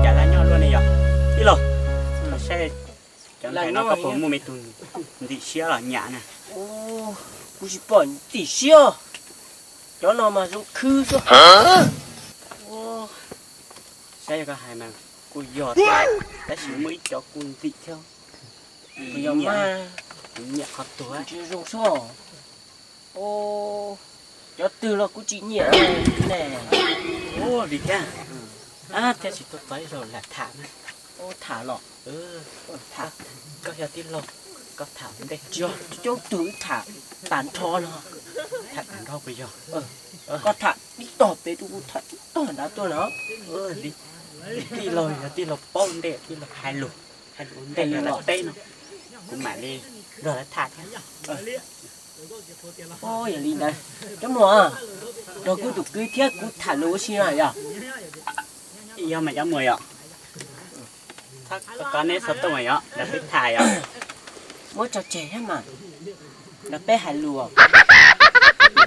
Cas laj nyob luaj ne yog? Ib los, saib cov ntxhais no koj puas muaj me tug ntxim siab los nyam na? Kuv tsis pom ntxim siab, cov no mas zoo khwb xwb. Saib yog koj hais mas kuj yog thiab, tab sis muaj ib cov kuj ntxim thiab. Kuv yog mas kuv nyiam qhov tuag tsis zoo soj. Cov twg los kuv tsis nyiam ne. Ua li thiab, thiab tsis tuaj txog ib zaug lam tham na. Tham los tham, koj yog tij laug, koj tham ntej. Tsis yog, coob tug tham tag nrho no. Tham tag nrho puas yog? Koj tham ib tog pem tuaj, kuv tham ib tog nrad tuaj no. Tij laug yog tij laug paub ntej, tij laug hais lus, hais lus ua ntej los teb no, kuv mam li nrog lawv tham thiab. Yog li ntawd, cov muam, nrog kuv tus kwv thiab kuv tham lus ua si no yog? Yog mas cov muam yom, koj neb txhob tuaj mas yom, nrog peb tham yom. Muab tso tseg thiab mas, nrog peb hais lus.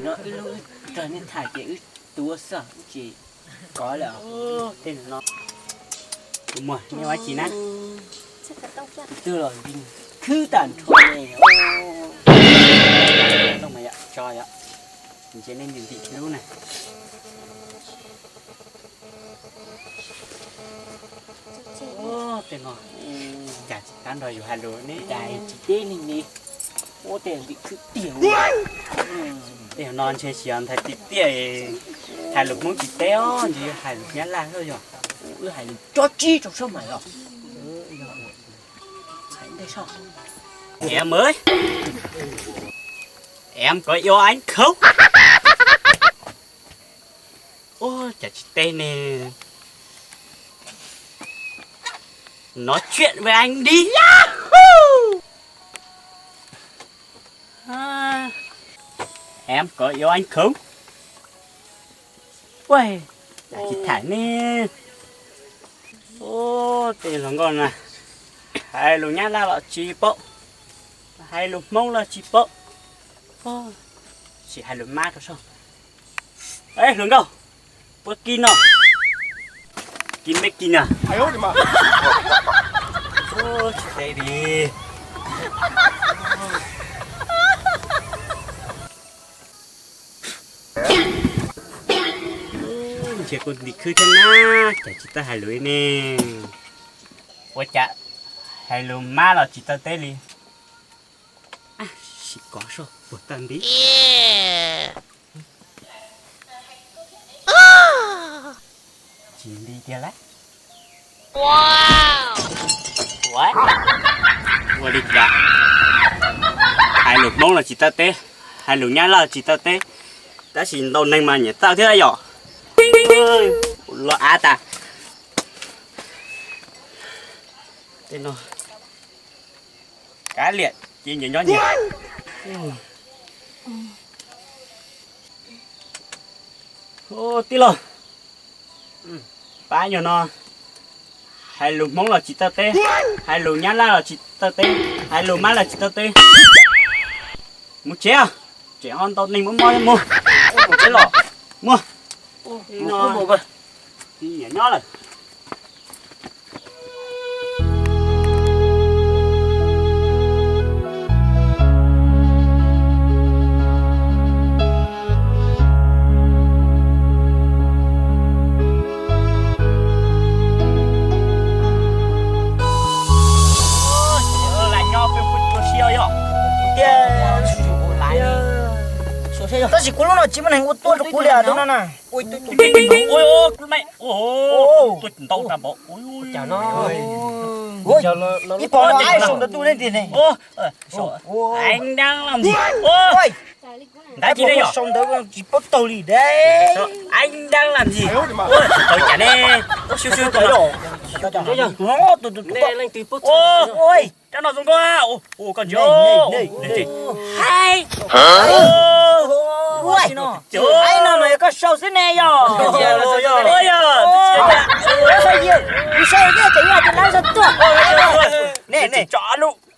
No wb lub, nrog nej tham ces wb tuav xwb, wb tsis kov lawm. Tej no, tus muam nej ua dab tsi na? Tus twg los khwb tag nrho ne. Tso yom, ntshe nej ntim ntim lub na. Tej no, cas tsis tab nrog yus hais lus ne, cas tsis teb li ne. Ua tej ntim khwb tiag. Tej no ntshe xyov ntxhais tiag tiag, hais lus Hmoob tsis teb os, ntshe yuav hais lus Nyab Laj xwb yog. Wb hais lus tsob tsib rau sab mas yog. Em ơi, em có yêu anh không? Ua cas tsis teb ne. Nói chuyện với anh đi. Em có yêu anh không? Ua cas tsis tham ne. Ua tej hluas nkauj na, hais lus Nyab Laj los tsis paub, hais lus Hmoob los tsis paub, tsis hais lus Mab rau soj. Hluas nkauj, puab kib no, kib meb kib na. Tsis teb li. Ntshe kuv ntim khwb thiab na, cas tsis tau hais lus li ne. Ua cas hais lus Mab los tsis tau teb li. Sim kov soj puas tau nti. Tsis nti tiag lawm. Ua li cas hais lus Hmoob los tsis tau teb, hais lus Nyab Laj los tsis tau teb, tab sis ntau neeg mas nyiam txawj thiab yom. Los av tas. Tej no kav liam ces nyias nyob nyias. Tij laug, pab nyuag no, hais lus Hmoob los tsis tau teb, hais lus Nyab Laj los tsis tau teb, hais lus Mab los tsis tau teb. Mus tsev, tseem ho ntau neeg muaj mob muag. Mus tsev los, muag. Nyiam nyob lawm. Lam nyob peb pub tua siab yog. Tiag, ua laiv, xuas Tab sis kuv lub no tsis muaj neeg ua tuaj rau kuv li tus no na. Ua ntau tas npaum. Ib pom no ai sau ntawv tuaj ne tiag ne. Anh đang làm gì? Ntawd sau ntawv tsis paub taug li de. Anh đang làm gì? Ua tau cas ne? Ua siu siu tus no. Ua, rab no zoo nkauj. Ua, koj ntsia. Hay. Ai no mas yog koj sau xwb ne yog. Yog, yog, yog. Kuv sau yog ces yog tias lawv sau tuaj. Ne ne.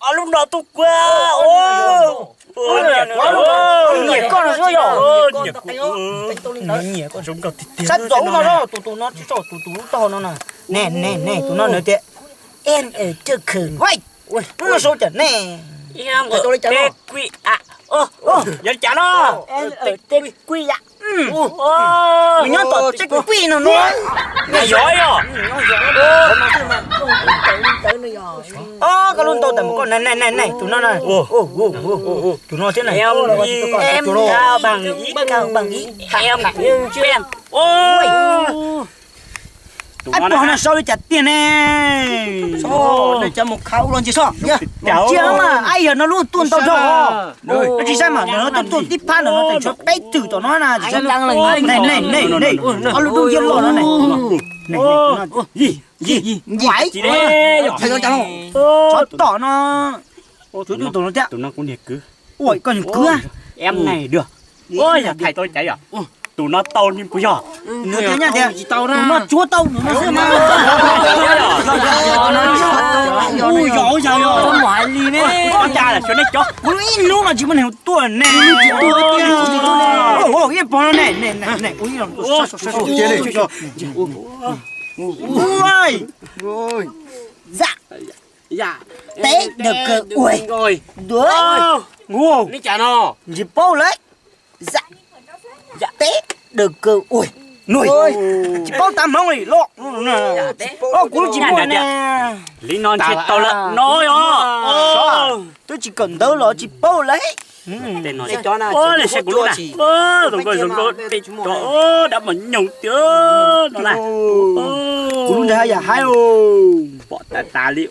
Ob lub no tuaj kuv. Nyiam koj no xwb yog. Sab txaus no, tus tus no tsis sau tus tus lub taub hau no na. Ne ne ne, tus no nws tias em ở Türkiye. Lub no sau cas ne? Yog li cas no? Em ở Türkiye. Nws nyob tom Teb Kuj no no. Yog yog. Koj lub ntaub ntawv mus koj ne ne ne, tus no na. Tus no thiab na. Em, bằng ý, bằng ý, em, em. Ais, pog no sau li cas tiag ne? Cov mus khav ua los ntsia soj. Ntsia mas, ai yog no lub tuaj ntau dhau. Tsis saib mas, no tuaj tuaj tib phab no no tseem tshuav peb tug tom no na. Tsis saib, ne ne ne ne, ob lub dub nciab loj no ne. Tsov tom no. Tus no thiab. Ua koj nws kwv. Em này được. Ua yog thais tau cas yog. Tus no tau ni puas yog? Nws tias nyaj tias tus no tsuav tau nws no xwb mas. Ua yog yog yog. Ua cas lam xyuas nej cov. Kuv ib lub no tsis muaj neeg tuaj ne. Ib pog no ne. Ua, teb daws kaw ua, duav, ntsis paub lawm. Teb daws kaw ua, tsis paub tav Hmoob li los. Kuv lub tsis muaj ne. Li no ntshe tau lawm no yog. Twb tsis kawm ntawv los tsis paub lawm. Saib kuv lub na. Zoo nkauj zoo nkauj, dab mas nyoog tiag no na. Kuv lub ntawd yam haib. Pom tas tas li.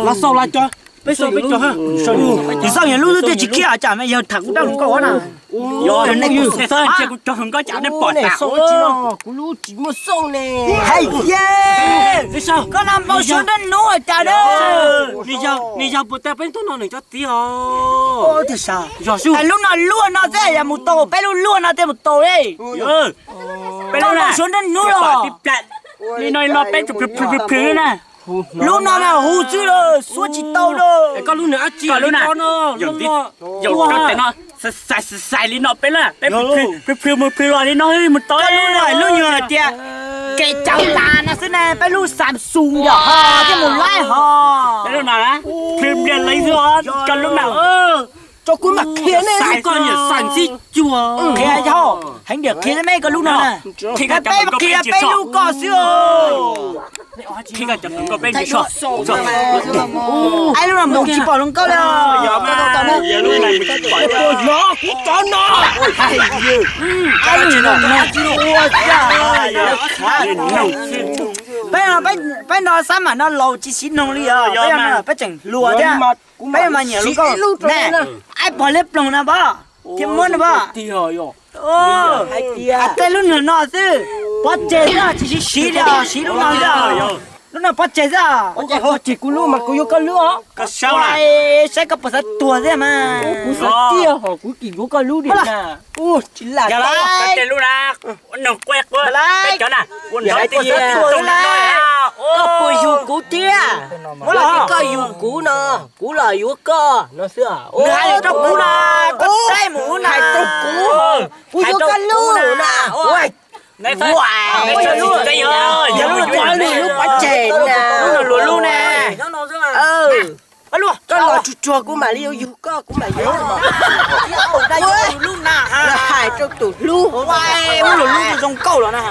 Los xauj los cov, peb xauj peb cov. Kuv xauj yog lub twb tsis khiab tsam me yawg tham kuv dab hluas nkauj na. Yog, kuv cov hluas nkauj cas nej pom tas. Kuv lub tsis muaj xauj ne. Hais tias koj no npau suav nruab hnub cas da. Nws yog puas tas peb tug no nws cov txiv os. Lub no luaj no xwb yog mus tau peb lub luaj no thiaj mus tau li. Koj npau suav nruab hnub los. Li no li no peb tsuas plhws plhws plhws na. Lub no mas hu xwb lawm, xuab tsis tau lawm. Koj lub nws ab tsi, koj lub na, yog koj tes no xais xais li no peb na, peb plhws plhws mus plhws los li no mus tau. Lub no lub nyuag hais tias kev cawv tas no xwb ne, peb lub Samsung yog ho thiaj mus laib ho. Lub no plhws npliag li xwb os, koj lub na. Tso kuv mam qhia nej, koj niam xais ntxib cuag. Qhia yog heev diam, qhia me koj lub no na. Qhia peb, qhia peb lub koj xwb. Ai lub no mus tsis pom hluas nkauj li. Yog kuv cov no. Ai lub no no. Peb no, peb no xab mam no laus tsis siv noog li os, peb tseem hluas thiab. Peb mas nyiam hluas nkauj ne. Ai pog liab ploog no pab, thiab muab no pab. Tej lub nws no xwb, pov tseg xwb, tsis siv siv li os, siv lub no xwb. Lub no pov tseg xwb. Pov tseg kuv lub mas kuv yuav koj lub os. Saib koj puas xav tuag thiab mas. Kuv xav tiag hos kuv tsis yuav koj lub diam na. Tsis lam tau. Tej lub na, ua noog quaj quaj, peb cov na, ua nrov tiag tiag. Koj puas yug kuv thiab? Muab los koj yug kuv no, kuv los yuav koj no xwb. Nws hais li rau kuv no, koj saib mus hais rau kuv. Kuv yuav koj lub na. Yog lub no lub pov tseg na. Lub no luag lub ne. Koj los tsuag tsuag kuv mam li yuav yug koj, kuv mam yuav. Lub na hais rau tus hlub. Lub zoo nkauj los na.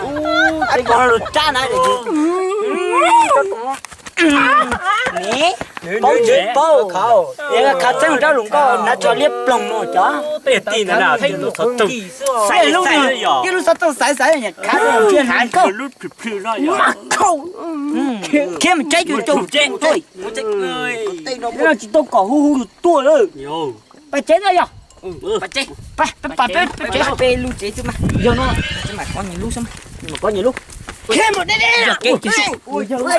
Pov lus rab na. Ne, paub tsis paub? Khav txeeb rab hluas nkauj hnav tso liab ploog no cov. Tej ti ntawd na, tej lub xov tooj, tej lub xov tooj xaiv xaiv khav txeeb rab hluas nkauj. Mas khau. Khiav mus tsaib cuag caum tsis tau kom hu hu lus tuaj lawm. Pais tsev na yog. Pais, pais, pais, pais tsev. Peb lub tsev xwb mas. Yog no, mas kov nyias lub xwb mas. Mas kov nyias lub. Khiav mus deb deb. Khiav mus.